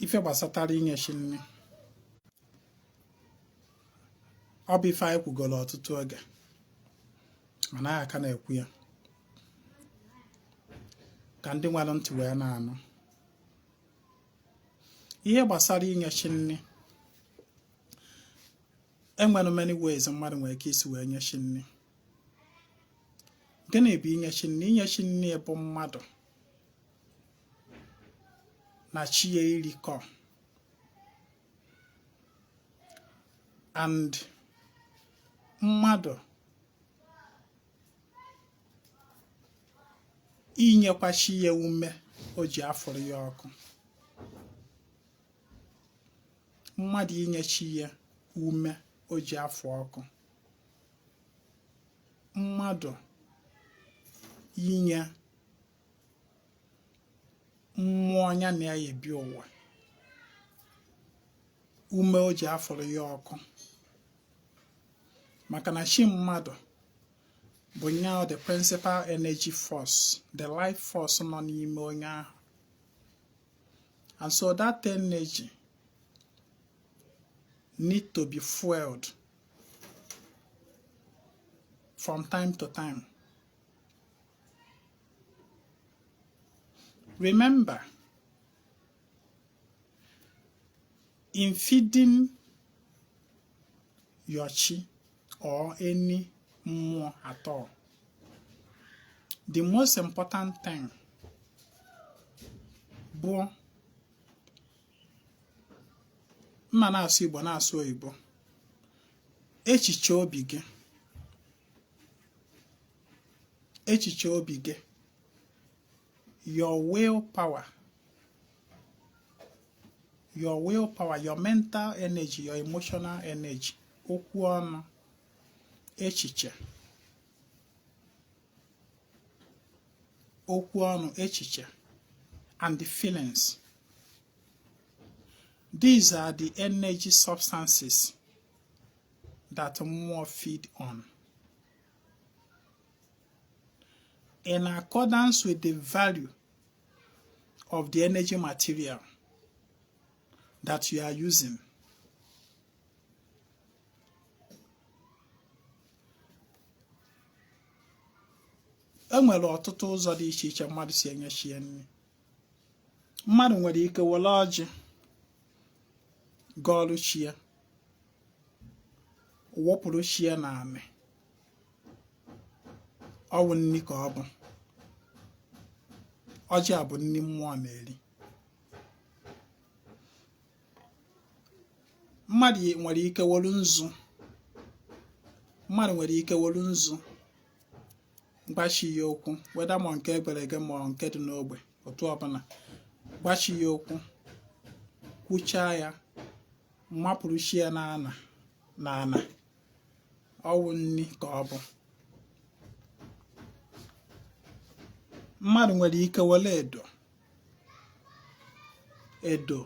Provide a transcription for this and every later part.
Ife gbasatara inye chi nni, ọ bụ ife anyị kwugoro ọtụtụ oge, mana anyị aka na-ekwu ya ka ndị nwere ntị wee na-anụ. Ihe gbasara inye chi nni, enwere many ways mmadụ nwere ike isi wee nye chi nni. Gịnị bụ inye chi nni? Inye chi nni bụ mmadụ na chi ya irikọ and mmadụ inyekwa chi ya ume o ji afụrụ ya ọkụ, mmadụ inye chi ya ume o ji afụ ọkụ, mmadụ inye mmụọ ya na ya ebi ụwa ume o ji afụrụ ya ọkụ, maka na chi mmadụ bụ nya the principal energy force, the life force nọ n'ime onye ahụ. And so that energy need to be fueled from time to time. Remember, in feeding your chi or any mmụọ at all, the most important thing bụ mma na-asụ Igbo na-asụ oyibo, echiche obi gị, echiche obi gị, your will power, your will power, your mental energy, your emotional energy, okwu ọnụ, echiche, okwu ọnụ, echiche and the feelings. These are the energy substances that mmụọ feed on. In accordance with the value of the energy material that you are using. E nwere ọtụtụ ụzọ dị iche iche mmadụ si enye chi ya nri. Mmadụ nwere ike were ọjị gọọrụ chi ya, wụpụrụ chi ya n'anị, ọ wụ nni ka ọ bụ. Ọjị a bụ nni mmụọ na-eri. Mmadụ nwere ike welu nzu, mmadụ nwere ike welu nzu gwa chi ya okwu, whether ma nke egwere ege ma nke dị n'ogbe, otu ọbụla, gwa chi ya okwu, kwuchaa ya, mapụrụ chi ya n'ana n'ana, ọ wụ nni ka ọ bụ. Mmadụ nwere ike were edo edo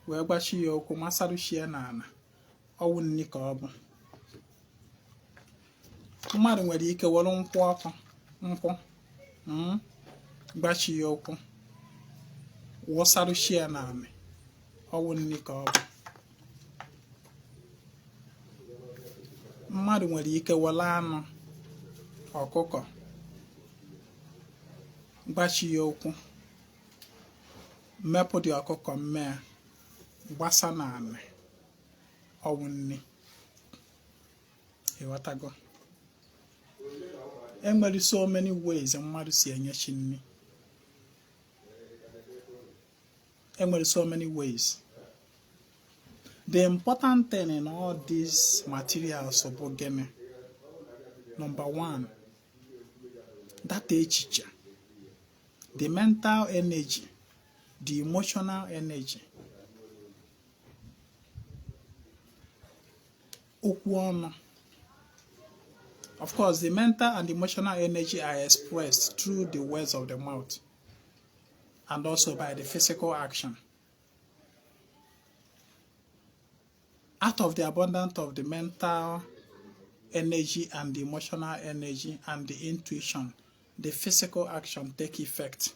wee gwa chi ya okwu, masarụ chi ya n'ana, ọ wụ nni ka ọ bụ. Mmadụ nwere ike were nkwụ ọkụ, nkwụ, gwa chi ya okwu, wụsarụ chi ya n'anị, ọ wụ nni ka ọ bụ. Mmadụ nwere ike were anụ ọkụkọ gwa chi ya okwu, mepụ dị ọkụkọ mmee gbasa n'anị, ọ wụ nni. Ịghọtago? Enwere so many ways mmadụ si enye chi nni. Enwere so many ways. The important thing in all these materials bụ gịnị? Number one, that echiche, the mental energy, the emotional energy, okwu ọnụ. Of course, the mental and emotional energy are expressed through the words of the mouth and also by the physical action. Out of the abundance of the mental energy and the emotional energy and the intuition, the physical action take effect.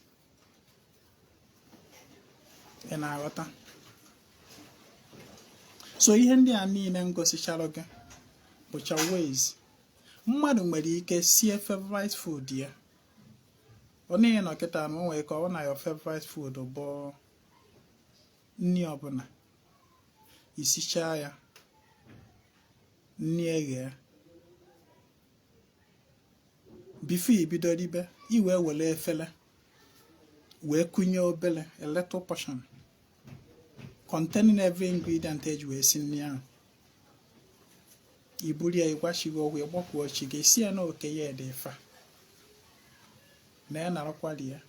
Ị na-aghọta? So ihe ndị a niile m gosichara gị bụcha ways mmadụ nwere ike sie favorite food ya. Ọ n'ihi na kịta na o nwere ka ọ na your favorite food bụ nni ọbụla, isichaa ya, nni eghee, before ibido ribe, i wee were efere wee kụnye obere, a little portion containing every ingredient eji wee si nri ahụ. I buru ya, ịgwa chi gị okwu, ịgbakwuo chi gị, si ya na oke ya dị ife na ya narakwali ya,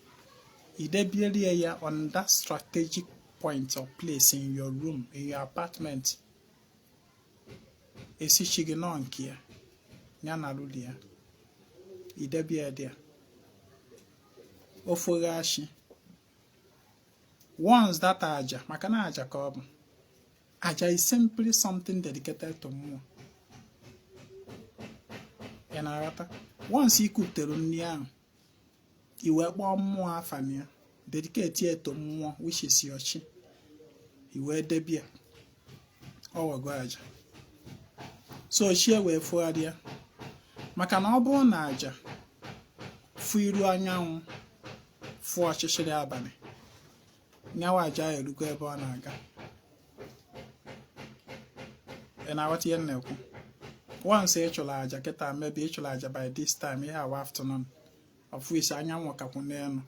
idebiere ya on that strategic point or place in your room, in your apartment. Esi chi gị nọ nke ya, ya narụli ya, idebie dị ya ofoghachi. Once that aja, maka na aja ka ọ bụ, aja is simply something dedicated to mmụọ. Ị na-aghọta? Once ị kupụtere nri ahụ, i wee kpọọ mmụọ afa na ya, dedicate ya to mmụọ, which is your chi, i wee debie, ọ ghọgo aja. So chi wee fugharịa, maka na ọ bụrụ na aja fụ iru anyanwụ, fụ ọchịchịrị abalị, nyawa aja ahụ erugo ebe ọ na-aga. Ị na-aghọta ihe m na-ekwu? Once ị chụrụ aja kịta, maybe ị chụrụ aja by this time, ihe awa afternoon, of which anyanwụ kakwu n'elu,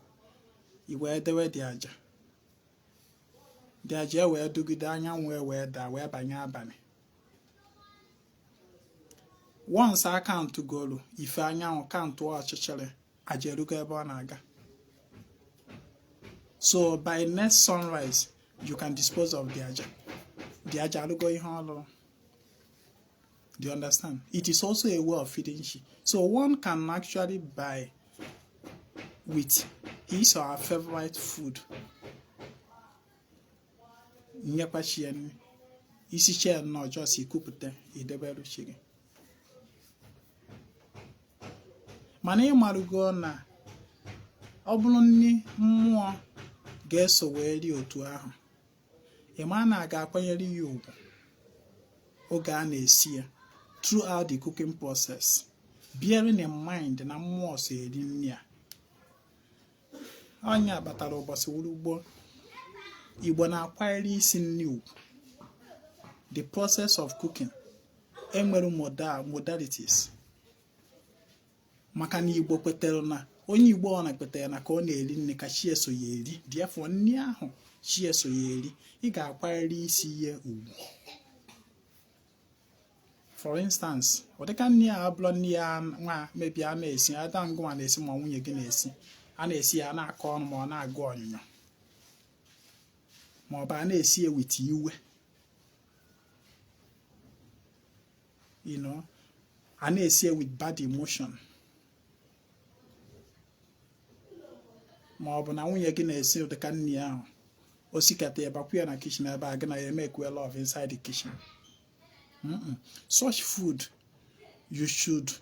i wee dewe dị aja, dị aja e wee dugide anyanwụ e wee daa wee banye abalị. Once a count golu ife anyanwụ, count ọchịchịrị, aja erugo ebe ọ na-aga. So by next sunrise, you can dispose of the aja. The aja arụgo ihe ọ lụrụ. Do you understand? It is also a way of feeding chi. So one can actually buy with his or her favorite food, nyekwa chi ya nri. Isi chi ya nnọọ, just ikupụta, ideberu chi gị. Mana ịmarụgo na ọ bụrụ nri mmụọ ga-eso wee rie otu ahụ, ị ma na a ga-akwanyere ya ugwu oge a na-esi ya, throughout the cooking process, bearing in mind na mmụọ so eri nri a. Ọnya kpatara ụbọchị wuru gboo, Igbo na-akwanyere isi nri ugwu, the process of cooking. Enwere modalities, maka na Igbo kwetere na onye Igbo ọ na-ekwetere na ka ọ na-eri nri ka chi eso ya eri. Therefore, nri ahụ chi eso ya eri, ị ga-akwanyere isi ihe ugwu. For instance, ọ dịka nri a abụrụ nri ya nwa mebi a na-esi ada, ngụnwa na-esi ma nwunye gị na-esi, a na-esi ya na-akọ ọnụ, ma ọ na-agụ onyinyo, ma ọ bụ a na-esi ya with iwe, a na-esi ya with bad emotion, ma ọ bụ na nwunye gị na-esi ụdịka nri ahụ, o sikata ya, bakwu ya na kitchen ebe a, gị na ya emekwe love inside the kitchen. Such food, you should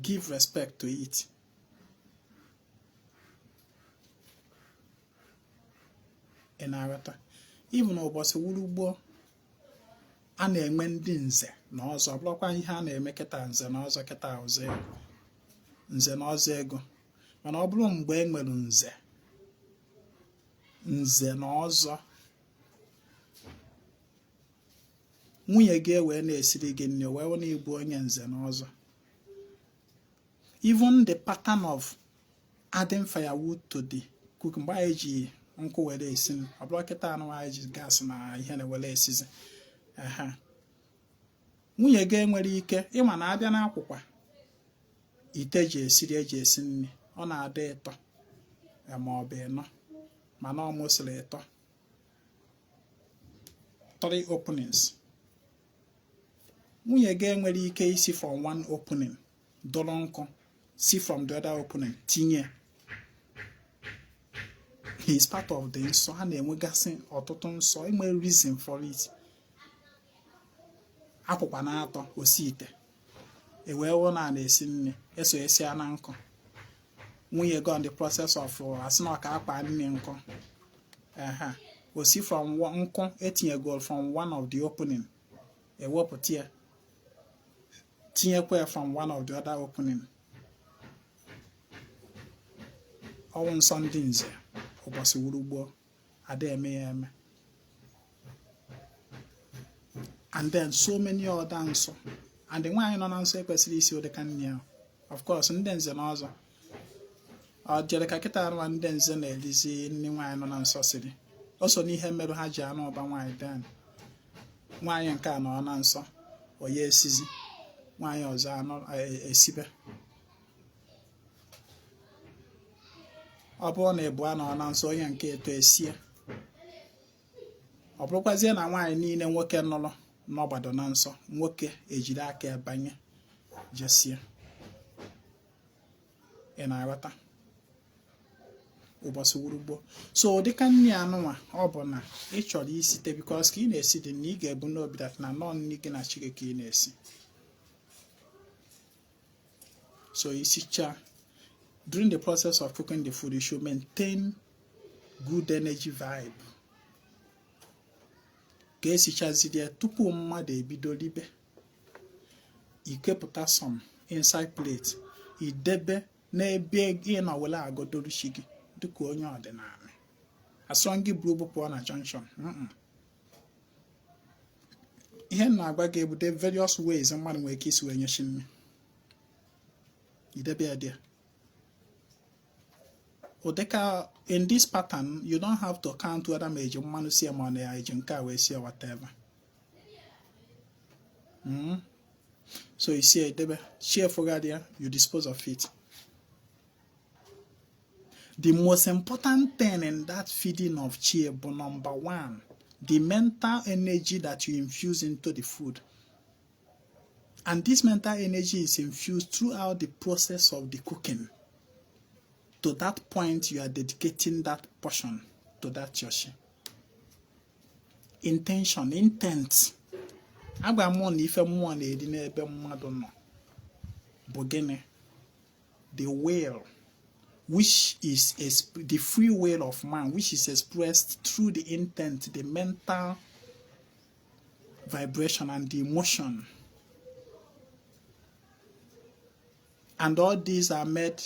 give respect to it. Ị na-aghọta? Even ụbọchị wuru gboo, a na-enwe ndị nze na ọzọ, bụrụkwa ihe a na-eme kịta, nze na ọzọ kịta, ọzọ nze na ọzọ ego. Mana ọ bụrụ mgbe e nwere nze, nze na ọzọ, nwunye gị ewee na-esiri gị nri, wee hụ na ịbụ onye nze na ọzọ, even the pattern of adding firewood to the cook, mgbe anyị ji nkụ were esi, ọ bụrụ kịta anụ anyị ji gas na ihe na-ewere esizi. Nwunye gị enwere ike ịma na abịa n'akwụkwa ite ji esiri eji esi nri, ọ na-adị ịtọ ma ọ bụ ịnọ, mana ọ mụsịrị ịtọ, three openings. Nwunye gị enwere ike isi from one opening dọrọ nkụ, si from the other opening tinye. He is part of the nsọ. A na-enwegasị ọtụtụ nsọ, enwere reason for it. Akwụkwa na-atọ osi ite ewee wụ na na-esi nri eso esi na nkụ, nwunye go on the process of asị na ọka akpa nri nkụ. Ehe. O si from nkụ etinyegoro from one of the opening, ewepụta ya, tinyekwa ya from one of the other opening. Ọ wụ nsọ ndị nze ụbọchị wuru gboo ada eme ya eme. And then so many other nsọ. And nwaanyị nọ na nsọ ekwesịrọ isi ụdịka nri ahụ. Of course, ndị nze na ọzọ ọ jere ka kịta anụwa ndị nze na-erizi nri nwaanyị nọ na nsọ siri. O so n'ihe merụ ha ji anụ ụba nwaanyị. Then nwaanyị nke a nọ na nsọ, onye esizi, nwaanyị ọzọ anọ esibe. Ọ bụrụ na ịbụa nọ na nsọ, onye nke ịtọ esie. Ọ bụrụkwazie na nwaanyị niile nwoke nụrụ n'ọgbado na nsọ, nwoke ejiri aka ya banye jesie. Ị na-aghọta? Ụbọchị wuru gboo. So ụdịka nri anụnwa ọ bụ na ị chọrọ isite, because ka ị na-esi dị na ị ga-ebu n'obi that na nọ nri gị na chi gị ka ị na-esi. So isicha, during the process of cooking the food, you should maintain good energy vibe. Ka esichaziri ya, tupu mmadụ ebido libe, ikepụta some inside plate, idebe n'ebe ị nọ were agodoru chi gị dịka onye ọdịnala. Asọ gị buru bụ pụọ na junction. Ihe m na-agwa gị bụ the various ways mmadụ nwere ike isi wee nye chi nri. Idebe ya dị ụdịka in this pattern. You don't have to count whether ma eji mmanụ sie ma ọ na-eji nke a wee sie, whatever. So you see, edebe chi efogharị ya, you dispose of it. The most important thing in that feeding of chi bụ number one, the mental energy that you infuse into the food. And this mental energy is infused throughout the process of the cooking. To that point, you are dedicating that portion to that your chi. Intention, intent. Agwa m na ife mmụọ na-eri n'ebe mmadụ nọ bụ gịnị? The will, which is the free will of man, which is expressed through the intent, the mental vibration and the emotion. And all these are made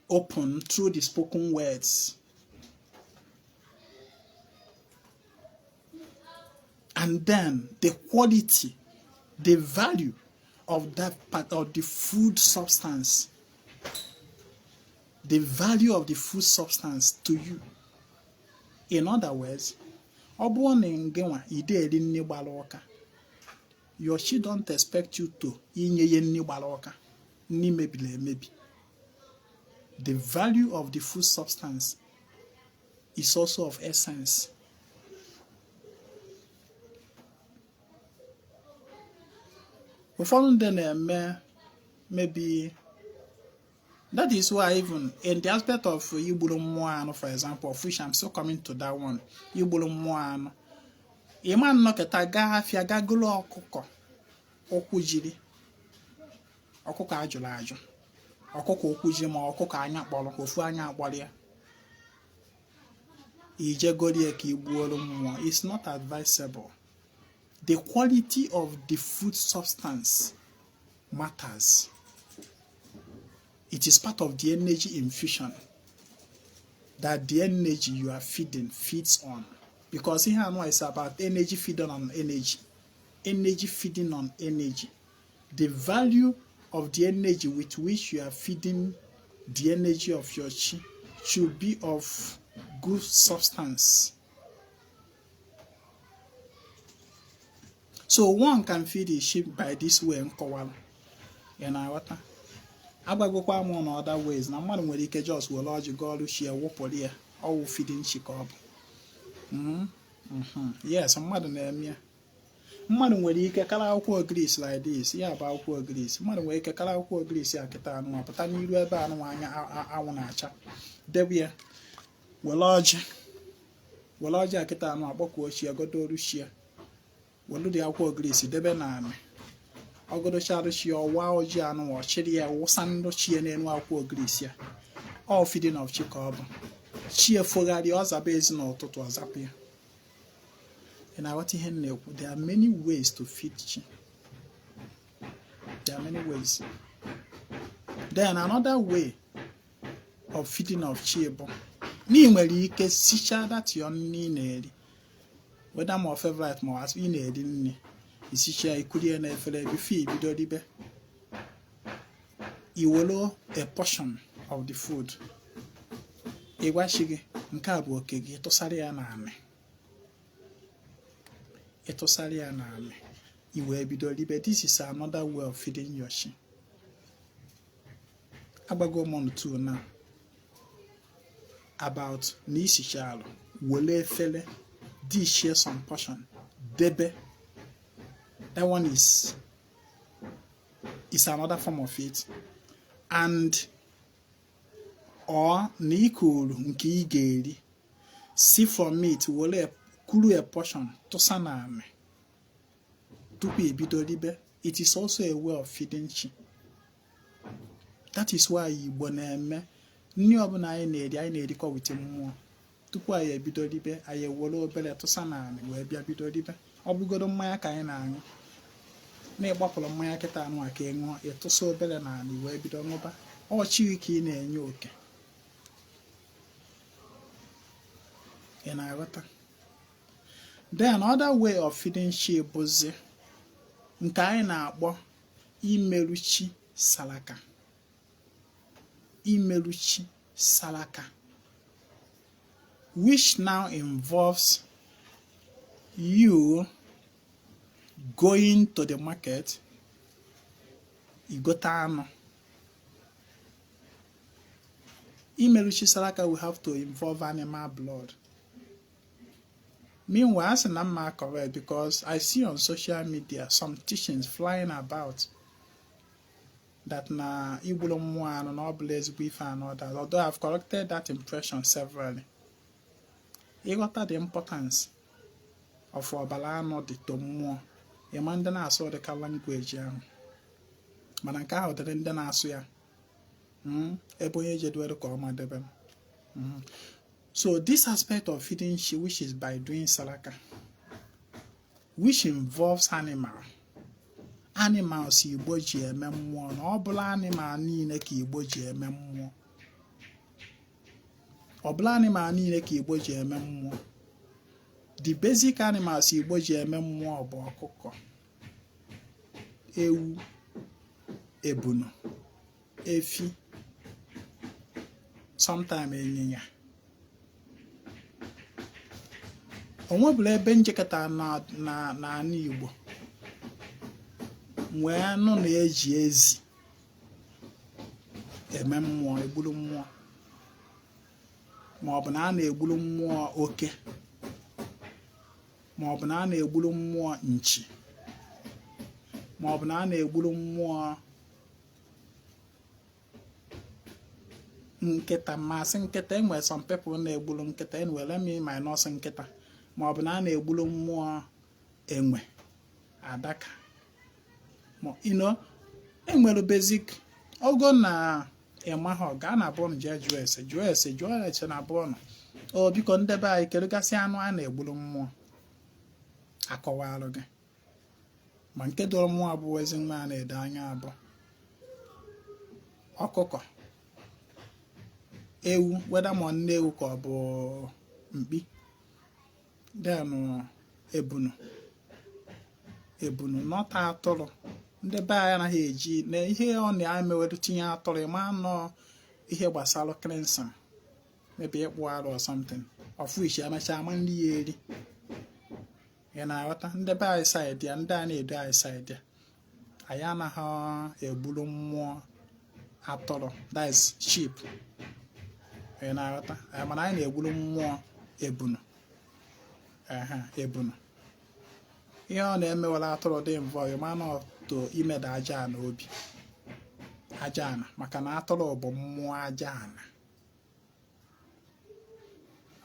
open through the spoken words. And then the quality, the value of that part of the food substance, the value of the food substance to you. In other words, ọ bụrụ na ngị nwa ide eri nri gbara ụka, your chi don't expect you to inye ya nri gbara ụka, nri mebiri emebi. The value of the food substance is also of essence. Ụfọdụ ndị na-eme, maybe that is why even in the aspect of igburu mmụọ anụ, for example, of which I'm still coming to that one, igburu mmụọ anụ, ịma nnọkịta gaa afịa gaa golo ọkụkọ ụkwụ jiri, ọkụkọ ajụrụ ajụ, ọkụkọ ụkwụ jiri, ma ọkụkọ anya kpọrọ, ofu anya akpọrọ ya, ije gorie ka igbuoro mmụọ. It's not advisable. The quality of the food substance matters. It is part of the energy infusion that the energy you are feeding feeds on, because ihe anụ is about energy feeding on energy, energy feeding on energy. The value of the energy with which you are feeding the energy of your chi should be of good substance. So one can feed his chi by this way nkọwara. Ị na-aghọta? Agbagokwa m na other ways na mmadụ nwere ike just were ọjị gaa ọrụ chi ya, wụpụrụ ya, ọwụ feeding chi ka ọ bụ. Yes, mmadụ na-eme ya. Mmadụ nwere ike kara akwụkwọ ogirisi like this. Ya bụ akwụkwọ ogirisi. Mmadụ nwere ike kara akwụkwọ ogirisi a kịta anụnwa, pụta n'iru ebe anụnwa anya anwụ na-acha, debe ya, were ọjị, were ọjị a kịta anụ akpọkuo chi ya, godoru chi ya, were dị akwụkwọ ogirisi debe n'anị, ọgodocharụ chi ya, ọwa ọjị anụnwa, ọchịrị ya wụsa ndụ chi ya n'elu akwụkwọ ogirisi ya. All feeding of chi ka ọ bụ. Chi efogharị, ọ zaba ezi n'ụtụtụ, ọ zapụ ya. Ị na-aghọta ihe m na-ekwu? There are many ways to feed chi. There are many ways. Then another way of feeding of chi bụ na ị nwere ike sichaa that your nri ị na-eri, whether ma favorite ma ị na-eri nri, isichaa, ikurie na efere. Before ibido ribe, iwere a portion of the food, ịgwachi gị nke a bụ oke gị, tụsara ya n'anị. Ịtụsara ya n'anị, i wee bido ribe. This is another way of feeding your chi. Agbago m on two now about na isicha alụ, were efere dishie some portion debe. That one is another form of it. And or na ikuru nke ị ga-eri si from it, were kuru a portion tụsa n'anị tupu ebido ribe. It is also a way of feeding chi. That is why Igbo na-eme nri ọbụla anyị na-eri, anyị na-erikọ with mmụọ. Tupu anyị ebido ribe, anyị ewere obere tụsa n'anị wee bịa bido ribe. Ọ bụgodo mmanya ka anyị na-aṅụ, na ịgbapụrụ mmanya kịta anụ a ka ị ṅụọ, ịtụsa obere n'anị wee bido ṅụba. Ọchị ka ị na-enye oke. Ị na-aghọta? Then other way of feeding chi bụzi nke anyị na-akpọ imeru chi saraka. Imeru chi saraka, which now involves you going to the market, igote anụ. Imeru chi saraka will have to involve animal blood. Meanwhile, asị na mma correct, because I see on social media some teachings flying about that na igburu mmụọ anụ na ọ bụla ezigbo ife anụ that, although I've corrected that impression severally. Ịghọta the importance of ọbara anụ dị to mmụọ, ịma ndị na-asụ dịka language ahụ, mana nke ahụ dịrị ndị na-asụ ya ebe onye jedwere ka ọ madebe. So this aspect of feeding chi, which is by doing saraka, which involves animals Igbo ji eme mmụọ, na ọ bụla animal niile ka Igbo ji eme mmụọ, ọ bụla animal niile ka Igbo ji eme mmụọ. The basic animals Igbo ji eme mmụọ bụ ọkụkọ, ewu, ebunu, efi, sometime ịnyịnya. O nwebụla ebe njekọta na n'ala Igbo nwee nụ na-eji ezi eme mmụọ, egburu mmụọ, ma ọ bụ na a na-egburu mmụọ oke, ma ọ bụ na a na-egburu mmụọ nchi, ma ọ bụ na a na-egburu mmụọ nkịta. Masị nkịta, enwere some people na-egburu nkịta. Anyway, let me minus nkịta. Ma ọ bụ na a na-egburu mmụọ enwe, adaka. Enwere basic ogo na ịmaghọ, gaa na bụọnụ, jee jụọ ese, jụọ ese, jụọ ese na bụọnụ. O biko, ndebe anyị, kedugasị anụ a na-egburu mmụọ, akọwalụ gị. Ma nke dọrọ mmụọ abụọ ezi nwa a na-edo anya abụ ọkụkọ, ewu, weda ma nne ewu ka ọ bụ mkpi, then ebunu, ebunu nọta atụrụ. Ndị be anyị anaghị eji na ihe ọ na-emewedu tinye atụrụ, ịma nọ ihe gbasara cleansing, maybe ịkpụ arụ or something, of which emechaa ama nri ya eri. Ị na-aghọta? Ndị be anyị side ya, ndị a na-edo anyị side ya, anyị anaghị egburu mmụọ atụrụ, that is sheep. Ị na-aghọta? Mana anyị na-egburu mmụọ ebunu. Ehe, ebunu. Ihe ọ na-emewara atụrụ dị involve ma nọ to imeda aja ana obi aja ana, maka na atụrụ bụ mmụọ aja ana.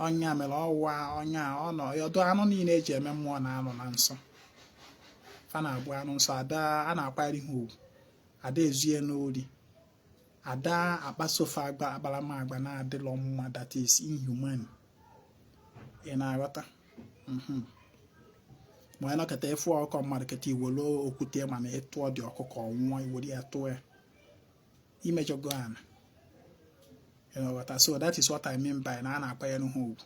Ọnya mere ọwa ọnya ọ nọ ọdụ anụ niile eji eme mmụọ na-anọ na nsọ. Fa na-abụ anụ nsọ, ada a na-akwanyere ha ugwu, ada ezie n'ori. Ada akpasofe agba akparamagwa na-adịlọ mma, that is inhuman. Ị na-aghọta? Ma onye nọkọta ịfụ ọkụkọ mmadụ keta, iwere okwute, mana ịtụọ dị ọkụkọ nwụọ, iwere ya tụọ ya, imejọgo ana. Ị na-aghọta? So that is what I mean by na a na-akwanyere ha ugwu.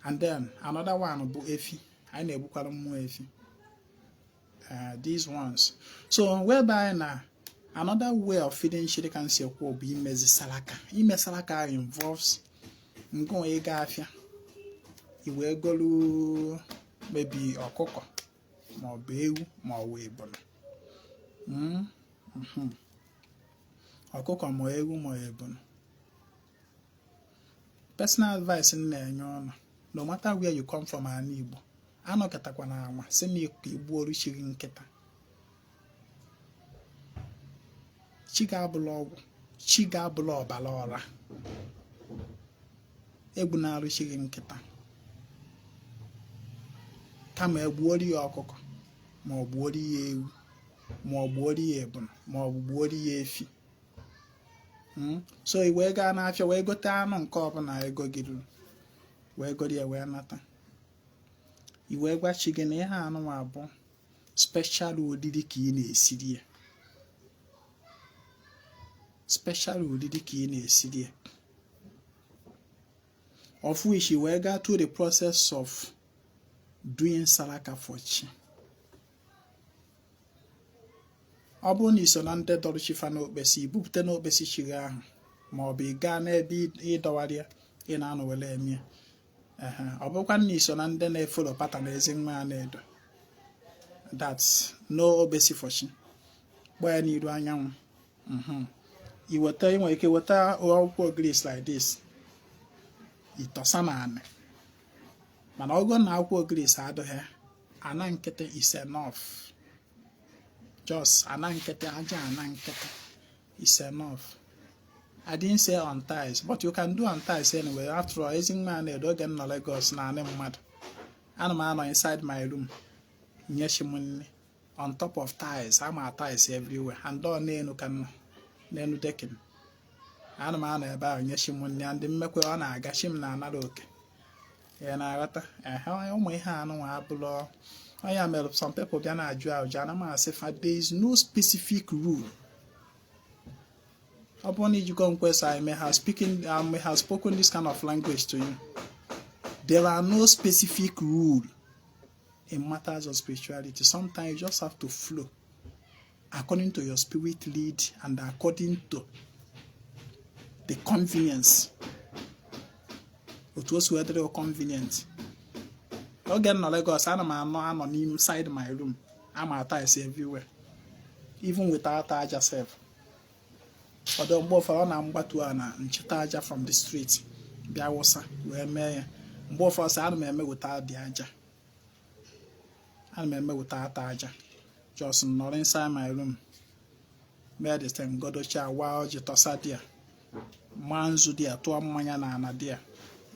And then another one bụ efi. Anyị na-egbukwara mmụọ efi, these ones. So whereby na another way of feeding chi, dịka nsi ekwu, bụ imezi saraka. Ime saraka ahụ involves ngụ ịga afịa, i wee golu maybe ọkụkọ maọbụ ewu maọbụ ebulu. Ọkụkọ ma ewu ma ebulu. Personal advice m na-enye ụnụ: no matter where you come from, ala Igbo, anọkọtakwana anwa si na igbuoru chi gị nkịta. Chi ga-abụla ọgwụ, chi ga-abụla ọbara ọra. Egbu na-arụ chi gị nkịta, kama egbuori ya ọkụkọ, ma ọ gbuori ya ewu, ma ọ gbuori ya ebunu, ma ọ bụ gbuori ya efi. So i wee gaa n'afịa wee gote anụ nke ọbụla ego gị ruru, wee goro ya wee nata, i wee gwa chi gị na ihe anụnwa bụ special oriri ka ị na-esiri ya, special oriri ka ị na-esiri ya, of which i wee gaa through the process of doing saraka for chi. Ọ bụrụ na i so na ndị dọrọ chi fa n'okpesi, ibupụta n'okpesi chi gị ahụ, ma ọ bụ ị gaa n'ebe ị dọwara ya, ị na-anọ were eme ya. Ọ bụrụkwa na i so na ndị na-efollow pattern Ezinwa Anaedo, that's no okpesi for chi, kpọọ ya n'iru anyanwụ. I weta, ị nwere ike weta akwụkwọ ogirisi like this, ịtọsa na anị. Mana ọgụ na akwụkwọ ogirisi adịghị, ana nkịtị is enough. Just ana nkịtị, aja ana nkịtị is enough. I didn't say on tiles, but you can do on tiles anyway. After all, Ezinwa Anaedo, oge m nọ Lagos na anị mmadụ, ana m anọ inside my room nye chi m nri on top of tiles. Ama tiles everywhere and ọ n'elu ka nọ n'elu decking. Ana m anọ ebe ahụ nye chi m nri, and mmekwe ọ na-aga, chi m na-anara oke. Ị na-aghọta? Ehe, ụmụ ihe anụnwa abụlọ onye mere some people bịa na-ajụ ajụ, ana m asị fa there is no specific rule. Ọ bụrụ na ijikọ nkwesa, I may have spoken this kind of language to you. There are no specific rule in matters of spirituality. Sometimes you just have to flow according to your spirit lead and according to the convenience, otu o si wee dịrị convenient. Oge m nọ Lagos, ana m anọ n'ime inside my room, ama tiles everywhere, even without aja sef. Ọdọ mgbe ụfọdụ ọ na-mgbatu a na nchịta aja from the street bịa wụsa wee mee ya. Mgbe ụfọdụ sị ana m eme without the aja, ana m eme without aja, just nọrọ inside my room mee the thing, godocha, wa ọjị, tọsa dị ya, maa nzu dị ya, tụọ mmanya na ana dị ya,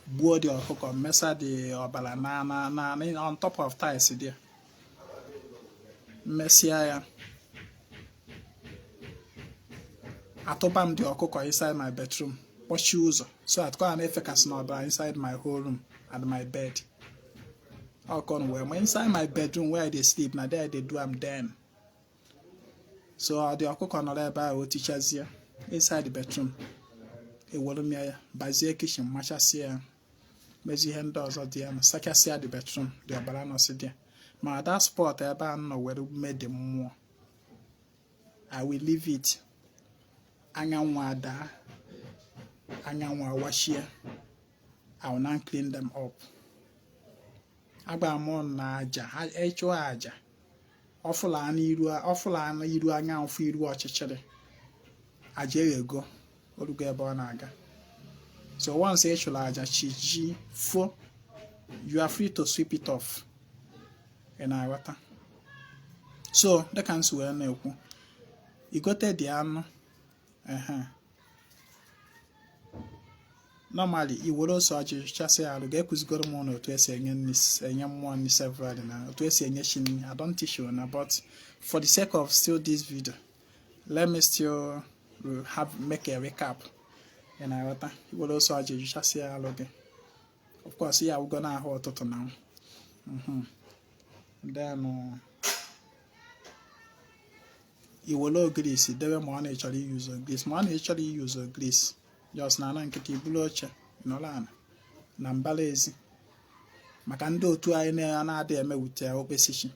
gbuo dị ọkụkọ, mesa dị ọbara na on top of tiles dị ya. Mmesịa ya, atụba m dị ọkụkọ inside my bedroom, kpọchie ụzọ so that ka ọ na-efekasị n'ọbara inside my whole room and my bed. Ọkọn wee ma inside my bedroom where I dey sleep, na there I dey do am then. So ọ dị ọkụkọ nọrọ ebe ahụ, o tichazie inside the bedroom, ewere m ya bazie kitchen, machasịa ya, mezi ihe ndị ọzọ dị ya, na sachasịa the bedroom, dị ọbara nọsị dị ya. Ma that spot ebe a nọ were mee dị mmụọ, I will leave it. Anyanwụ ada, anyanwụ awachie, I will now clean them up. Agba m na aja ịchụ aja ọfụla n'iru anyanwụ, fụ iru ọchịchịrị, aja eghego, orugo ebe ọ na-aga. So once ị chụrụ aja, chi ji fo, you are free to sweep it off. Ị na-aghọta? So dịka m si wee na-ekwu, igote dị anụ, ehe, normally i were ose ọjị chasị arụ. Ga-ekụzigoro m ụnụ otu esi enye nri, enye mmụọ nri severally, na otu esi enye chi nri. I don't teach you na, but for the sake of still this video, Let me still have make a recap. Ị na-aghọta? Iwere ose ọjị jụchasịa alụ gị. Of course, ya awụgo n'ahụ ụtụtụ na. Then iwere ogirisi debe ma ọ na ịchọrọ iyuzu ogirisi, ma ọ na ịchọrọ iyuzu ogirisi, just na ana nkịtị, ibulu oche nọrọ ana na mbara ezi. Maka ndị otu anyị na-adị eme with okpesichi.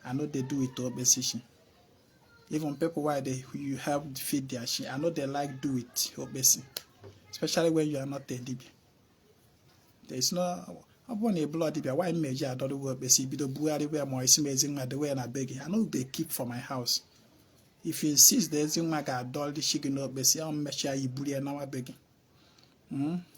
I no dey do with okpesichi. Even people why they you help feed their chi, I no dey like do with okpesi, especially when you are not a dibia. There is no, ọ bụrụ na ị bụrụ dibia, why m meji adọrọgwo okpesi, bido bugharịwa ya, ma isi m Ezinwa dewe ya na be gị? I no dey keep for my house. If you insist na Ezinwa ga-adọrị chi gị n'okpesi, ọ mmechi ya, iburu ya nawa be gị.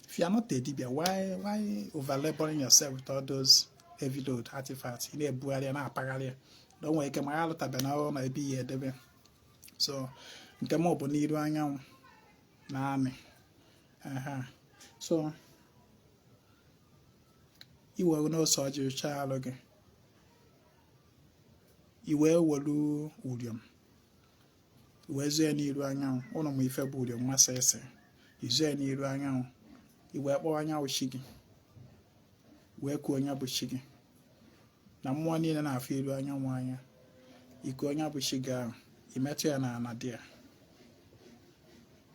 If you are not a dibia, why over laboring yourself with all those heavy load artifacts ị na-ebugharị ya, na-apagharị ya na o nwere ike ma ya alụtabe na ọrụ na ebe ihe edebe? So nke m bụ n'iru anyanwụ na amị. So iwere n'ose ọjị chaa alụ gị, i wee welu uriom wee zuo ya n'iru anyanwụ. Ụnụ ma ife bụ uriom mmasị ese. Izuo ya n'iru anyanwụ, i wee kpọọ anyanwụ chi gị, wee kuo onye bụ chi gị na mmụọ niile na-afụ iru anyanwụ anya. Iku onye bụ chi gị ahụ, imetụ ya na ana dị ya,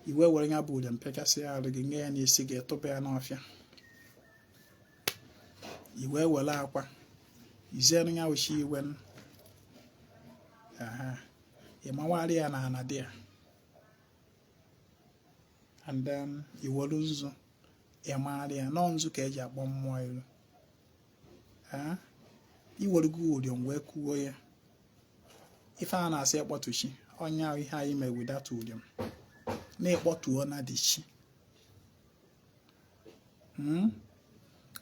i wee were ya bụ uriom pịachasị ya arụ gị, nye ya n'isi gị, tụba ya n'ọfịa. I wee were akwa izienu ya uchi iwe, ị mawara ya na ana dị ya, and then i were nzu ị maara ya nọọ nzu ka eji akpọ mmụọ ilu. Iwerugo uriom wee kuo ya, ife a na-asị ịkpọtụ chi ọnya, ihe anyị mere without uriom na-ekpọtuo na dị chi,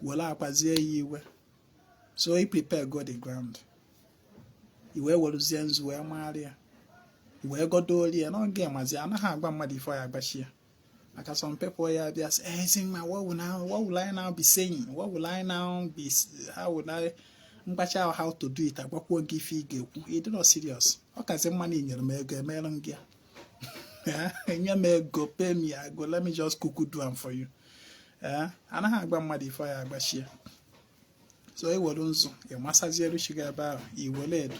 were akwazie ya iwe. So i prepare go the ground, i wee weruzie nzu wee maara ya, i wee godo ya n'oge mazi. Anaghị agwa mmadụ ife ya agbachi ya, maka some people ya bịa sị, "Ezinwa, what will I now be saying? What will I now be? How will I mgbacha how to do it?" Agwakwuo gị ife ị ga-ekwu. Ị dịrọ serious. Ọ kazi mma na inyere m ego, emerụ m gị ya. Enye m ego, pay me, I go, let me just kuku do am for you. Ee, anaghị agba mmadụ ife ya agbachie. So i were nzu, ị masazielu chi gị ebe ahụ, i were edo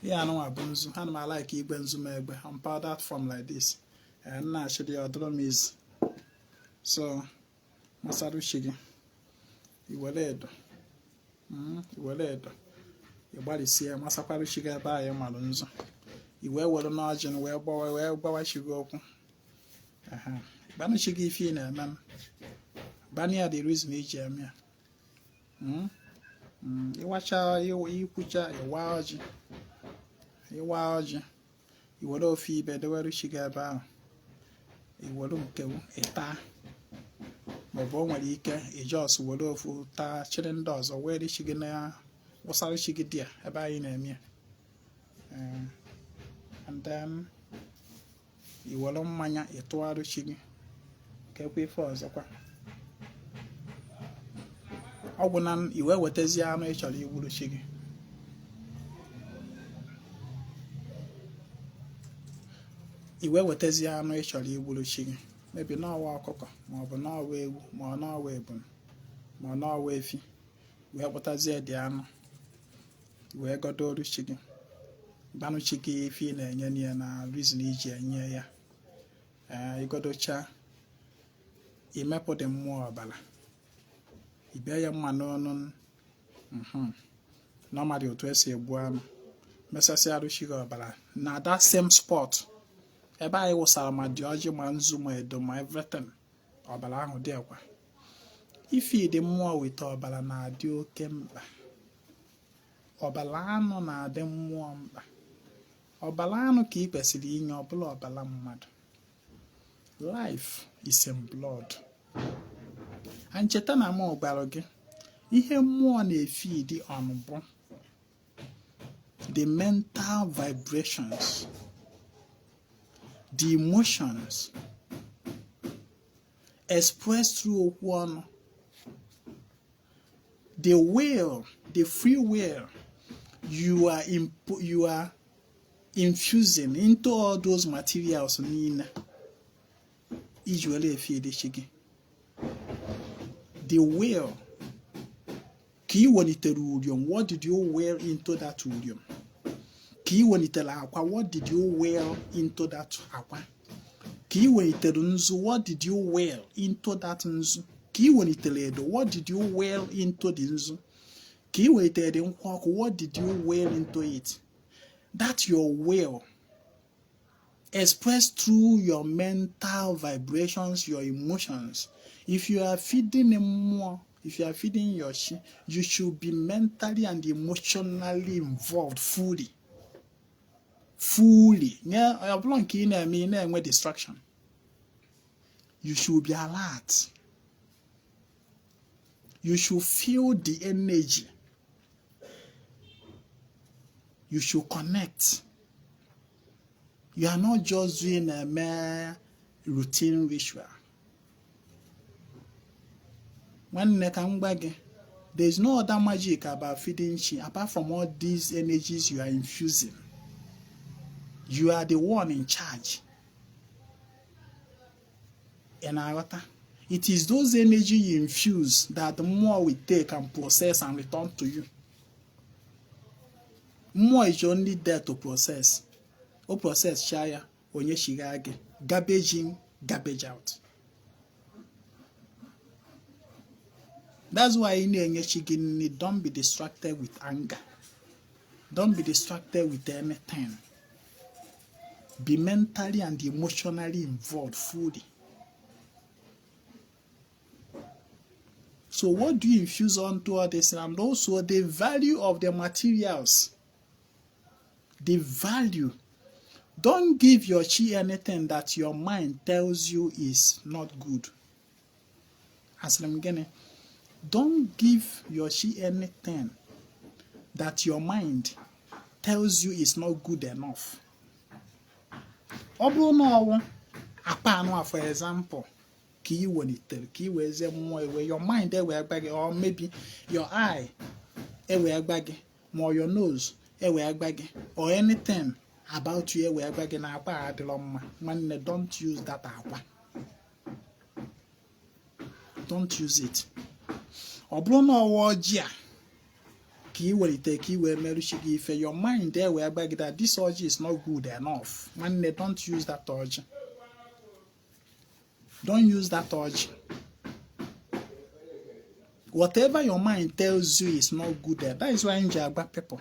ihe anụnwa bụ nzu. Ana m alike igwe nzu m egbe on powdered form like this. Ee, nna achịrị ya, ọdụrọ m izu. So masarụ chi gị, i were edo, i were edo, ị gbalịsie masakwarụ chi gị ebe ahụ ị marụ nzu, i wee were n'ọjị wee gbawa, wee gbawa chi gị okwu. Gbanụ chi gị ife ị na-eme, gbanụ ya the reason iji eme ya. Ịwacha, ikwucha, ịwa ọjị, ịwa ọjị, i were ofe ibe dewere chi gị ebe ahụ, i were nkewu ịta, maọbụ o nwere ike ijos were ofu taa, chịrị ndị ọzọ were chi gị na wụsara chi gị dị ya ebe anyị na-eme ya. And then i were mmanya ịtụgharị chi gị kekwa ife ọzọkwa. Ọ gwụ na i wee wetazie anụ ị chọrọ igburu chi gị, i wee wetazie anụ ị chọrọ igburu chi gị, mebi n'ọwa ọkụkọ, maọbụ n'ọwa ewu, ma ọ n'ọwa ebunu, ma ọ n'ọwa efi, wee kpụtazie dị anụ, wee godoru chi gị, gbanụ chi gị ife ị na-enye ya na reason iji enye ya. Ee, igodocha, imepụ dị mmụọ ọbara, ibee ya mma n'ọnụ normally otu esi egbu anụ, mesasị arụchi gị ọbara na that same spot ebe anyị wụsara ma dị ọjị, ma nzu, ma edo, ma everything. Ọbara ahụ dị ekwa ifidi mmụọ weta ọbara na-adị oke mkpa. Ọbara anụ na-adị mmụọ mkpa. Ọbara anụ ka ị kwesịrị inye, ọbụla ọbara mmadụ. Life is in blood. And cheta na m gwara gị, ihe mmụọ na-efidi on bụ the mental vibrations, the emotions expressed through okwu ọnụ, the will, the free will you are Infusing into all those materials niile iji were efeed chi gị, the will ka ị welitere uriom, what did you will into that uriom? Ka ị welitere akwa, what did you will into that akwa? Ka ị welitere nzu, what did you will into that nzu? Ka ị welitere edo, what did you will into the nzu? Ka ị welitere the nkwụ ọkụ, what did you will into it? That your will expressed through your mental vibrations, your emotions. If you are feeding mmụọ, if you are feeding your chi, you should be mentally and emotionally involved fully. Fully. Ọ bụrụ nke ị na-eme, ị na-enwe distraction. You should be alert. You should feel the energy. You should connect. You are not just doing a mere routine ritual. Nwanne, ka m gwa gị, there is no other magic about feeding chi apart from all these energies you are infusing. You are the one in charge. Ị na-aghọta? It is those energy you infuse that the mmụọ will take and process and return to you. Mmụọ is only there to process. O process cha ya, onye chigha gị. Garbage in, garbage out. That's why ị na-enye chi gị nri, don't be distracted with anger. Don't be distracted with anything. Be mentally and emotionally involved fully. So what do you infuse onto all this? And also the value of the materials. The value. Don't give your chi anything that your mind tells you is not good. Asịrị m gịnị? Don't give your chi anything that your mind tells you is not good enough. Ọ bụrụ na ọwụ akpa anụ a, for example, ka ị welitere ka ị wezie mmụọ ewe, your mind ewee gba gị, or maybe your eye ewee gba gị, ma ọ your nose ewee gba gị, or anything about you ewee gba gị na akwa a adịrọ mma, nwanne, don't use that akwa. Don't use it. Ọ bụrụ na ọwa ọjị a ka ị welite ka ị wee merụchi gị ife, your mind ewee gba gị that this ọjị is not good enough, nwanne, don't use that ọjị. Don't use that ọjị. Whatever your mind tells you is not good there. That is why m ji agba people,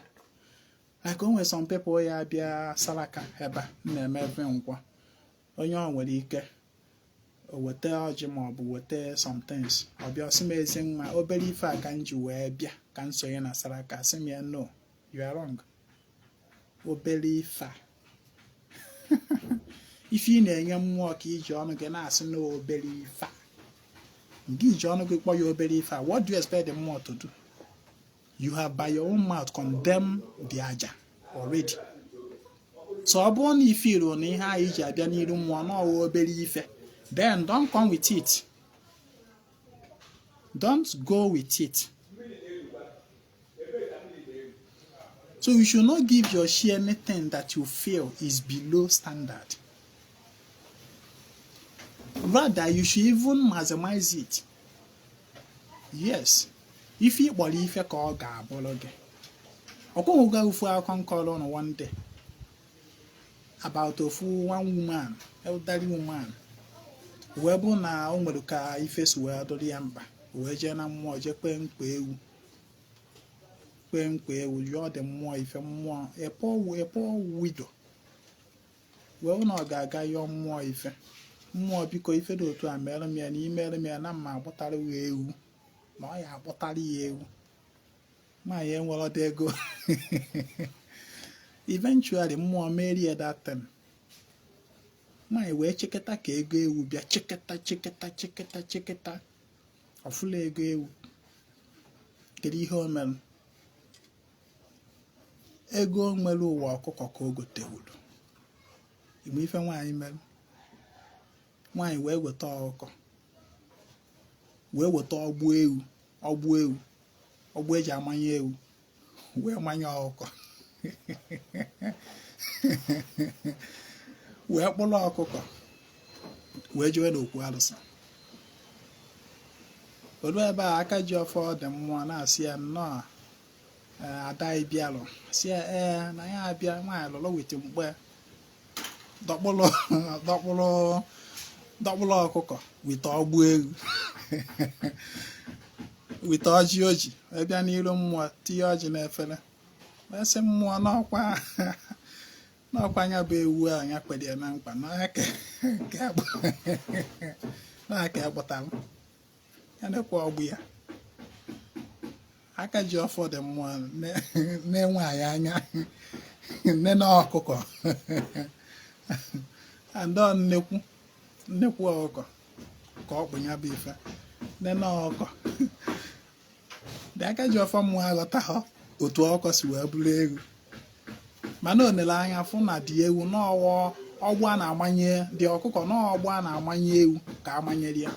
like o nwere some people ya bịa saraka ebe a m na-eme every Nkwọ, onye ọ nwere ike o weta ọjị ma ọ bụ weta some things, ọ bịa sị m, "Ezi nwa, obere ife a ka m ji wee bịa ka m sonye na saraka." Sị m ya, "No, you are wrong." Obere ife a, ife ị na-enye mmụọ, ka iji ọnụ gị na-asị na obere ife a, nke iji ọnụ gị kpọ ya obere ife a, what do you expect the mmụọ to do? You have by your own mouth condemned the aja already. So ọ bụrụ na ife iro na ihe anyị ji abịa n'iru mmụọ na ọwa obere ife, then don't come with it. Don't go with it. So you should not give your chi anything that you feel is below standard. Rather, you should even maximize it. Yes, ife ị kpọrọ ife ka ọ ga-abụrụ gị. Ọkwụghị ofu akụkọ nkọrọ ụnụ one day about ofu one woman, elderly woman, wee bụ na o nwere ka ife si wee dụrụ ya mkpa, wee jee na mmụọ, jee kpee mkpa ewu, kpee mkpa ewu, yọọ dị mmụọ ife. Mmụọ, a poor widow, wee hụ na ọ ga-aga yọọ mmụọ ife, "Mmụọ, biko, ife dị otu a mere m ya, na imere m ya na mma akpụtara ya ewu," na ọ ya akpụtara ya ewu. Nwaanyị enwere ọdị ego. Eventually mmụọ merie that thing. Nwaanyị wee cheketa ka ego ewu bịa, cheketa, cheketa, cheketa, cheketa, ọfụla ego ewu. Kedu ihe o mere? Ego o nwere ụwa ọkụkọ ka o gotewuru. Igbe ife nwaanyị mere, nwaanyị wee weta ọkụkọ, wee weta ọgbụ ewu, ọgbụ ewu, ọgbụ eji amanye ewu, wee manye ọkụkọ. Wee kpụrụ ọkụkọ wee jewe n'okwu arụsị. Olu ebe a, aka ji ọfọ dị mmụọ na-asị ya, "Nnọọ, ada, ịbịalụ?" Si ya, "Ee, na ya abịa." Nwaanyị lụrụ with mkpe, dọkpụrụ dọkpụrụ dọkpụrụ ọkụkọ with ọgbụ ewu, with ọjị oji, wee bịa n'iru mmụọ, tinye ọjị n'efere, wee sị mmụọ n'ọkwa anya bụ ewu a anya kwere ya na mkpa n'aka ya kpụtara ya, nekwa ọgbụ ya. Aka ji ọfọ dị mmụọ na-enwe anyị anya nne ọkụkọ andọ nnekwu nnekwu ọkụkọ ka ọ kpụ ya bụ ife nene ọkụkọ dị. Aka ji ọfọ mmụọ aghọtaghọ otu ọkụkọ si wee bụrụ ewu, mana o nere anya fụ na dị ewu n'ọwọ ọgbụ a na-amanye dị ọkụkọ n'ọgbụ a na-amanye ewu ka amanyere ya.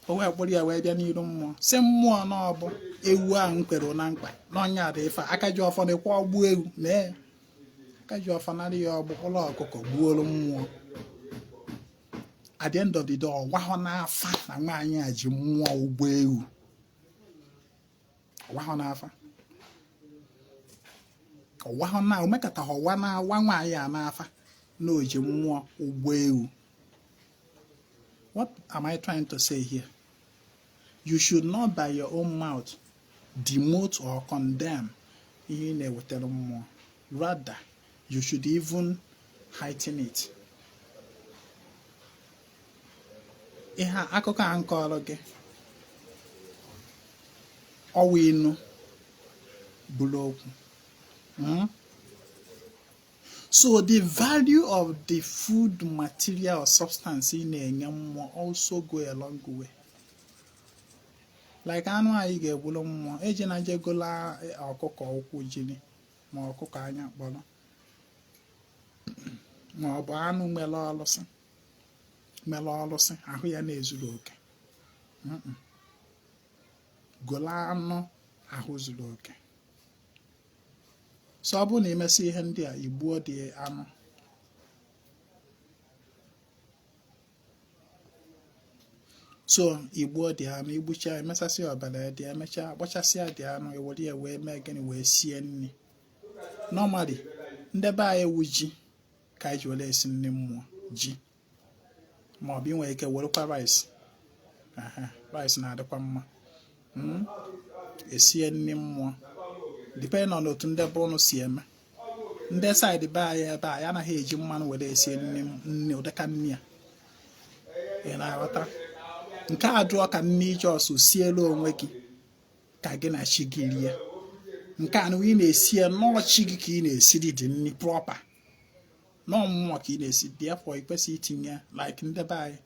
O wee kpụrụ ya wee bịa n'iru mmụọ, si mmụọ n'ọbụ ewu ahụ m kwere na mkpa n'ọnya dị ife a. Aka ji ọfọ na-ekwe ọgbụ ewu na aka ji ọfọ nara ya ọgbụ ụlọ ọkụkọ gbuoro mmụọ. At the end of the day, ọwahọ n'afa na nwaanyị a ji mmụọ ụgbọ ewu. Ọwahọ n'afa, ọwahọ na omekata ọwa na awa nwaanyị a n'afa na o ji mmụọ ụgbọ ewu. What am I trying to say here? You should not by your own mouth demote or condemn ihe ị na-ewetara mmụọ. Rather, you should even heighten it. Ihe a, akụkọ a nkọrọ gị, ọwa inu bụrụ okwu. So the value of the food material or substance ị na-enye mmụọ also go a long way. Like anụ anyị ga-egburu mmụọ, eji na jegola ọkụkọ ụkwụ jiri, ma ọkụkọ anya kpọrọ, ma ọ bụ anụ nwere ọlụsị, mere ọlụsị ahụ ya na-ezuru oke. Golo anụ ahụ zuru oke. So ọ bụrụ na imesị ihe ndị a, igbuo dị anụ, so igbuo dị anụ, igbucha, emesasị ọbara ya dị, emechaa kpọchasịa dị anụ, ewere ya wee mee gịnị? Wee sie nri. Normally, ndị be anyị ewu ji ka anyị ji were esi nri mmụọ, ji, ma ọ bụ ị nwere ike werekwa rice. Aha, rice na-adịkwa mma. Esie nri mmụọ depend on otu ndị be ụnụ si eme. Ndị side be anyị ebe a, ya anaghị eji mmanụ were esie nri, nri ụdịka nri a, ị na-aghọta? Nke a jụọ ka nne ije ọsụ sielu onwe gị ka gị na chi gị rie. Nke a na ị na-esi ya nnọọ chi gị ka ị na-esiri dị nri proper, nọọ mmụọ ka ị na-esi. Therefore, ị kwesịghị itinye, like ndị be anyị,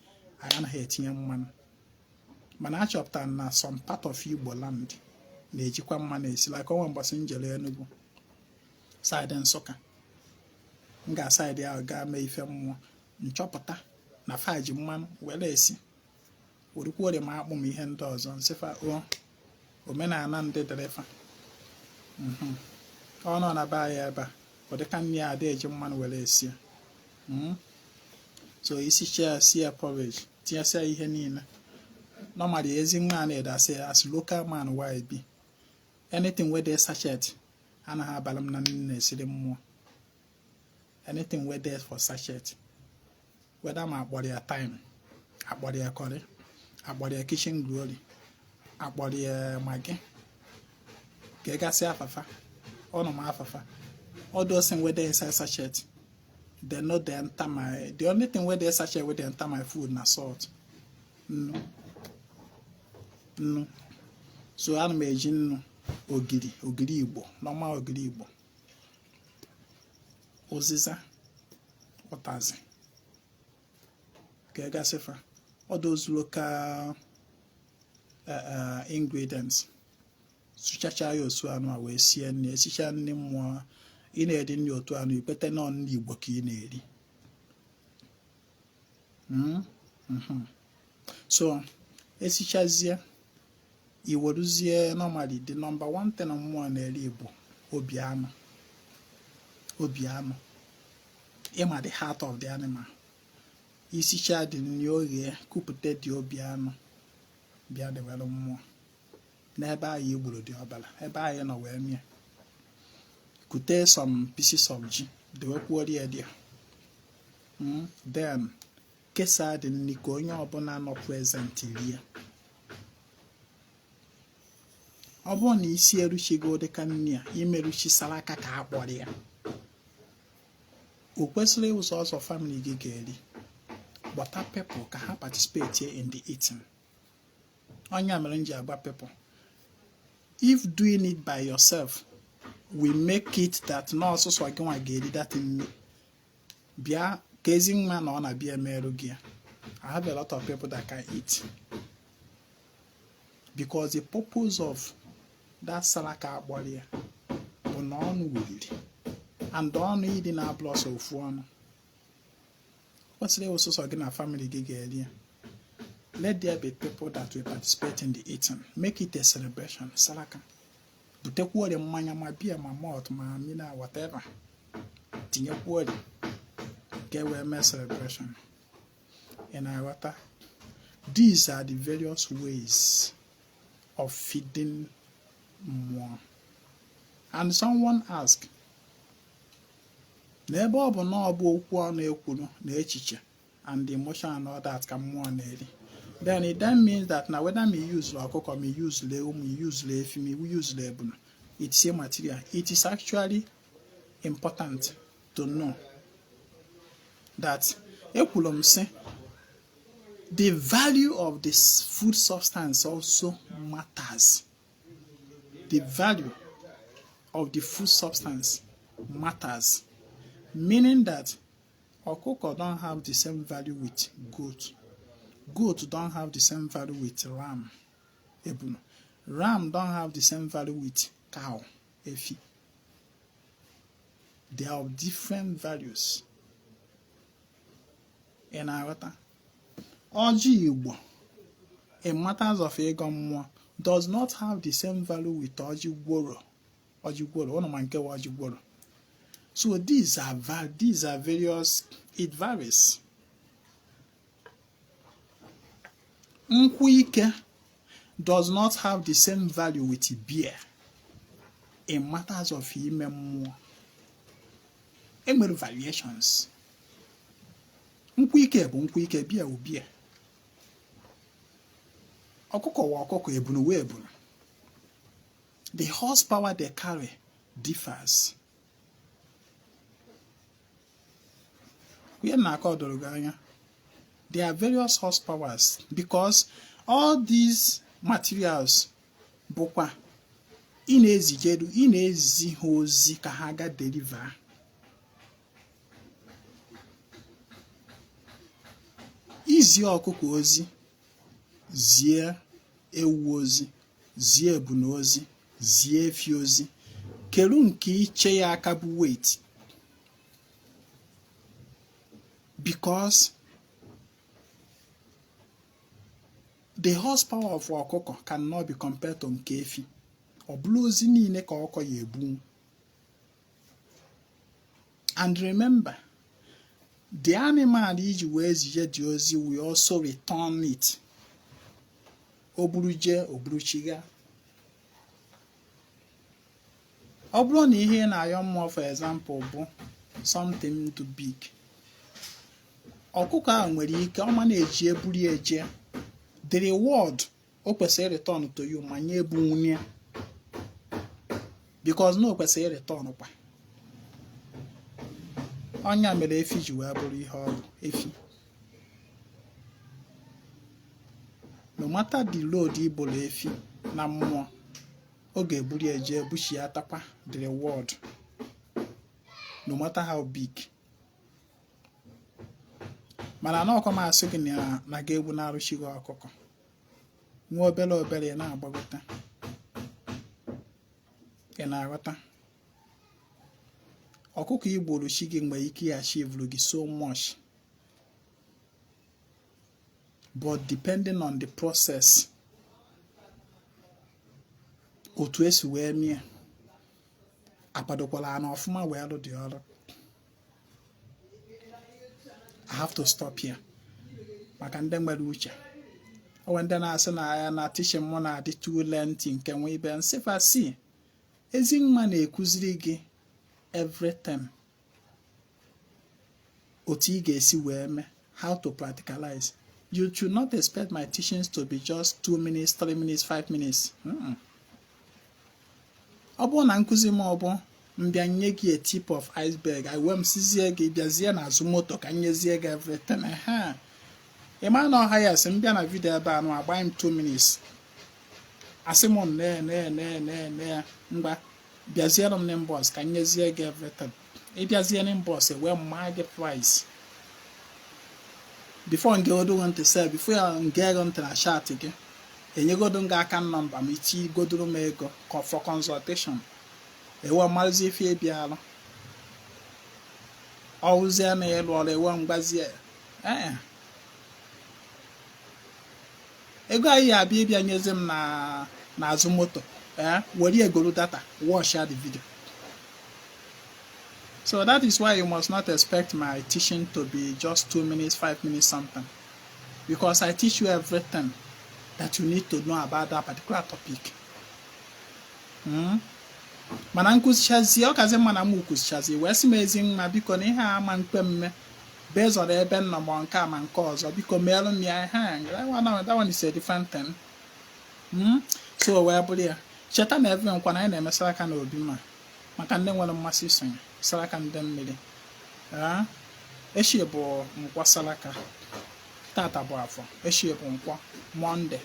anyị anaghị etinye mmanụ, mana achọpụtara na some part of Igbo land na-ejikwa mmanụ esi. Like onwe mbọsị njere Enugu, side Nsụka, m ga side ahụ gaa mee ife mmụọ, nchọpụta na fa ji mmanụ were esi, werekwuore ma akpụ m ihe ndị ọzọ nsịfa o omenala ndị dịrịfa. Ọ nọ na be anyị ebe a, ọ dịka nri a ada eji mmanụ were esi ya. So isicha ya, sie porridge, tinyesịa ihe niile. Normally, ezi nwa a na-ede asị as local man why be anything wey dey sachet anaghị abalị m na nri na-esiri mmụọ. Anything wey dey for sachet, whether ma akpọrọ ya thyme, akpọrọ ya curry, akpọrọ ya Kitchen Glory, akpọrọ ya Maggi, ka ị gasị afafa ọnụ m afafa, all those things wey dey inside sachet, they no dey enter my. The only thing wey dey sachet wey dey enter my food na salt, nnu, nnu. So ana m eji nnu, ogiri, ogiri Igbo, normal ogiri Igbo, ụzịza, ụtazị, ka ị gasịfa, all those local ingredients, sụchacha ya otu anụ a wee sie nri. Esicha nri mmụọ, ị na-eri nri otu anụ, ikwete nọ nri Igbo ka ị na-eri. So esichazie I weruzie, normally the number one thing mmụọ na-eri bụ obi anụ. Obi anụ, ịma, the heart of the animal. Isicha dị nri, oghee, kupụta dị obi anụ, bịa dewere mmụọ n'ebe ahụ i gburu dị ọbara, ebe ahụ ị nọ wee mie. Kute some pieces of ji, dewekwuori ya dị. Then kesaa dị nri ka onye ọbụla nọ present rie. Ọ bụrụ na isi eruchigo dịka nri a imeruchi saraka ka a kpọrọ ya, o kwesịrị ịwụ ọsọ family gị ga-eri. Gbata people ka ha participate in the eating. Ọnya mere m ji agba people, if doing it by yourself will make it that na ọsụsọ gị nwa ga-eri that nri, bịa ka ezi nwa na ọ na-abịa emerụ gị ya. I have a lot of people that can eat, because the purpose of that saraka akpọrọ ya bụ na ọnụ wuriri and ọnụ ịdị na-abụrụ ọsọ ofu ọnụ kwesịrị ịwụ sọsọ gị na family gị ga-eri ya. Let there be people that will participate in the eating. Make it a celebration. Saraka, butekwuori mmanya, ma biya, ma malt, ma mina, whatever, tinyekwuori ka e wee mee celebration. Ị na-aghọta? These are the various ways of feeding mmụọ. And someone ask na ebe ọ bụ na ọ bụ okwu ọnụ ekwuru na echiche and emotion and all that ka mmụọ na-eri, then it then means that na whether me use ọkụkọ, me use ewu, me use efi, me use ebunu, it's a material. It is actually important to know that ekwuru m sị the value of this food substance also matters. The value of the food substance matters, meaning that ọkụkọ don't have the same value with goat, goat don't have the same value with ram, ebunu, ram don't have the same value with cow, efi. They are of different values. Ị na-aghọta? Ọjị Igbo in matters of ịgọ mmụọ does not have the same value with ọjị gworo. Ọjị gworo ụnụ ma nke wa ọjị gworo. So these are various, it varies. Nkwụ ike does not have the same value with beer in matters of ime mmụọ. Enwere variations. Nkwụ ike bụ nkwụ ike, beer bụ beer, ọkụkọ wa ọkụkọ, ebunu wee ebunu. The horsepower they carry differs. Ihe na-akọ doro gị anya? There are various horsepowers because all these materials bụkwa ị na-ezijeru, ị na-ezi ha ozi ka ha ga deliver. Izi ọkụkọ ozi, zie ewu ozi, zie ebunu ozi, zie efi ozi, kedu nke iche ya aka bụ weight? Because the horsepower of ọkụkọ cannot be compared to nke efi. Ọ bụrụ ozi niile ka ọkọ ya ebu. And remember, the animal iji wee zije dị ozi will also return it. O buru jee, o buru chiga. Ọ bụrụ na ihe ị na-ayọ mmụọ, for example, bụ something too big, ọkụkọ ahụ nwere ike ọma na-eji eburu eje the reward o kwesịrị return to you, ma nye ebu nwunye, because na o kwesịrị return kwa. Ọnya mere efi ji wee bụrụ ihe ọ bụ. Efi, no matter the load ibolo efi na mmụọ, ọ ga-eburu ya jee buchi ya takwa the reward, no matter how big. Mana na ọkọ m asị gị na ga-egbu na-arụchi gị ọkụkọ nwa obere obere, ị na-agbagote. Ị na-aghọta? Ọkụkọ igboro chi gị nwere ike ya achieve gị so much, but depending on the process. Otu esi wee mie akwadokwala ana ọfụma wee lụ dị ọrụ. I have to stop here maka ndị nwere uche. O nwere ndị na-asị na ya na teaching mụ na-adị too lengthy, nke nwe ibe nsịfa si Ezinwa na-ekuziri gị everything, otu ị ga-esi wee mee, how to practicalize. You should not expect my teachings to be just 2 minutes, 3 minutes, 5 minutes. Ọ bụrụ na nkụzi m, ọ bụ mbịa nye gị a tip of iceberg, I wee m sizie gị bịazie n'azụ moto ka nyezie gị everything. Ha ị ma na ọha ya sị m bịa na video ebe a nụ agba m 2 minutes, asị m nee nee nee nee nee, ngwa bịaziere m n'inbox ka nyezie gị everything. Ịbịazie n'inbox, wee maa gị price before nge odo ntị sef, before ya nge ego ntị na chat gị, enyegodo m gị aka nọmba m, itigodoro m ego for consultation, ewe marụzi ife ịbịalụ ọwụzie na ịlụ ọrụ, ewe mgbazie ee ego anyị ya abịa ịbịa nyezi m na n'azụ moto, ee were egoro data watch the video. So that is why you must not expect my teaching to be just 2 minutes, 5 minutes, something, because I teach you everything that you need to know about that particular topic. Mana nkụzichazie, ọ kazi mma na m kụzichazie wee sị m, "Ezinwa, biko, na ihe a ama mkpe mme based on ebe m nọ, ma nke a ma nke ọzọ, biko meelụ m ya." Ha that one is a different thing. So wee bụrụ ya, cheta na ebe nkwa na anyị na-eme saraka na obi ma maka ndị nwere mmasị isonye saraka ndị mmiri. Echi bụ nkwọ saraka, tata bụ afọ, echi bụ nkwọ, Monday,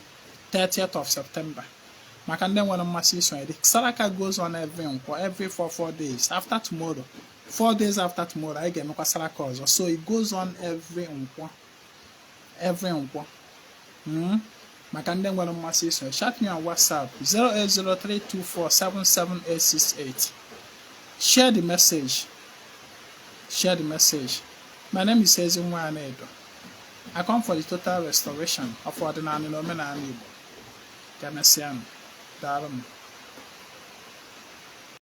30th of September. Maka ndị nwere mmasị isonye, the saraka goes on every nkwọ, every 4 4 days. After tomorrow, 4 days after tomorrow, anyị ga-emekwa saraka ọzọ. So it goes on every nkwọ, every nkwọ. Maka ndị nwere mmasị isonye, chat me on WhatsApp, 08032477868. Share the message, share the message. My name is Ezinwa Anaedo. I come for the total restoration of ọdịnala na omenala Igbo. Ka emesịa. Daalụ m.